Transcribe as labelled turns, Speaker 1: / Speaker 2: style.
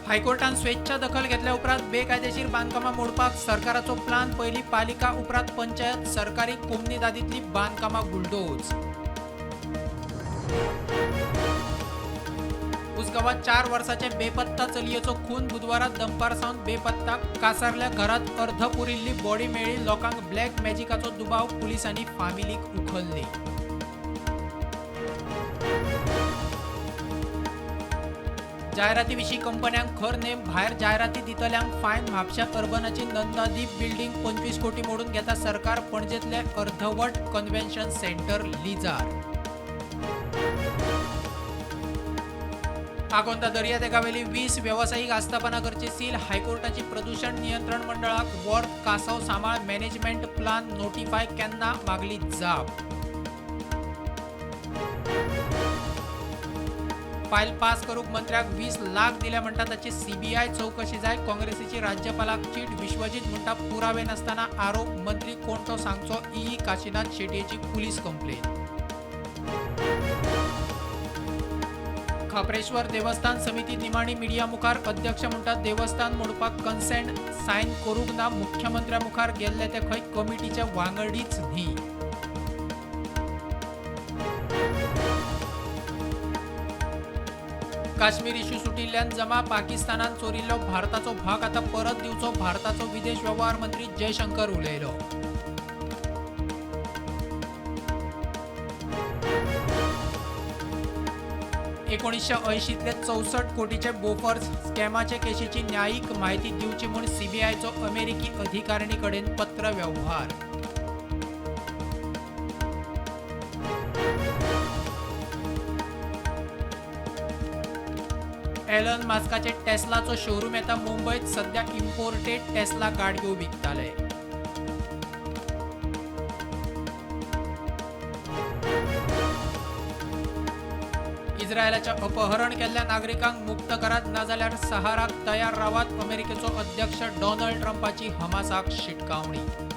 Speaker 1: हायकोर्टान स्वेच्छा दखल घेतल्या उपरांत बेकायदेशीर बांदकामां मोडपाक सरकाराचो प्लान. पयली पालिका, उपरांत पंचायत, सरकारी कोमनिदादींतली बांदकामां बुलडोज. उसगांवात 4 वर्साचे बेपत्ता चलयेचो खून. बुधवारा दनपार सावन बेपत्ता. कासारल्या घरात अर्ध पुरिल्ली बॉडी मेळ्ळी. लोकांक ब्लॅक मॅजिकाचो दुबाव. पुलिसांनी फामिलीक उखल्ली. जायराती विशीं कंपन्यांक खर नेम. भायर जायराती दितल्यांक फायन. म्हापशा अर्बनाची नंदादीप बिल्डिंग 25 कोटी मोडून घेता सरकार. पणजेतले अर्धवट कन्व्हेन्शन सेंटर लिजार. आगोंदा दर्यादेगावेली 20 वेवसायीक आस्थापनां करची सील. हायकोर्टाची प्रदूषण नियंत्रण मंडळाक वॉर्त कासव सांबाळ मॅनेजमेंट प्लान नोटिफाय केन्ना मागली जाप. फायल पास करूंक मंत्र्याक 20 लाख दिले म्हणटा ताची सीबीआय चवकशी जाय. काँग्रेसीची राज्यपालाक चीट. विश्वजीत म्हणटा पुरावे नासतना आरोप. मंत्री कोण तो सांगचो. ई काशीनाथ शेटयेची पुलीस कंप्लेन. खाप्रेश्वर देवस्थान समिती निमाणी मिडिया मुखार. अध्यक्ष म्हणटा देवस्थान मोडपाक कन्सेंट सायन करूंक ना. मुख्यमंत्र्या मुखार गेल्ले ते खंय कमिटीचे वांगडीच न्ही. काश्मीर इश्यू सुटिल्ल्यान जमा. पाकिस्तानान चोरिल्लो भारताचो भाग आता परत दिवचो. भारताचो विदेश वेव्हार मंत्री जयशंकर उलयलो. 1980तले 64 कोटीचे बोफर्स स्कॅमाचे केशीची न्यायीक म्हायती दिवची म्हूण सीबीआयचो अमेरिकी अधिकारिणी कडेन पत्र व्यवहार. एलन मास्काचे टेस्लाचो शोरूम येता मुंबयत. सध्या इम्पोर्टेड टेस्ला गाडयो विकताले. इस्रायलाच्या अपहरण केल्ल्या नागरिकांक मुक्त करात, नाजाल्यार सहाराक तयार रावात. अमेरिकेचो अध्यक्ष डोनाल्ड ट्रंपाची हमासाक शिटकावणी.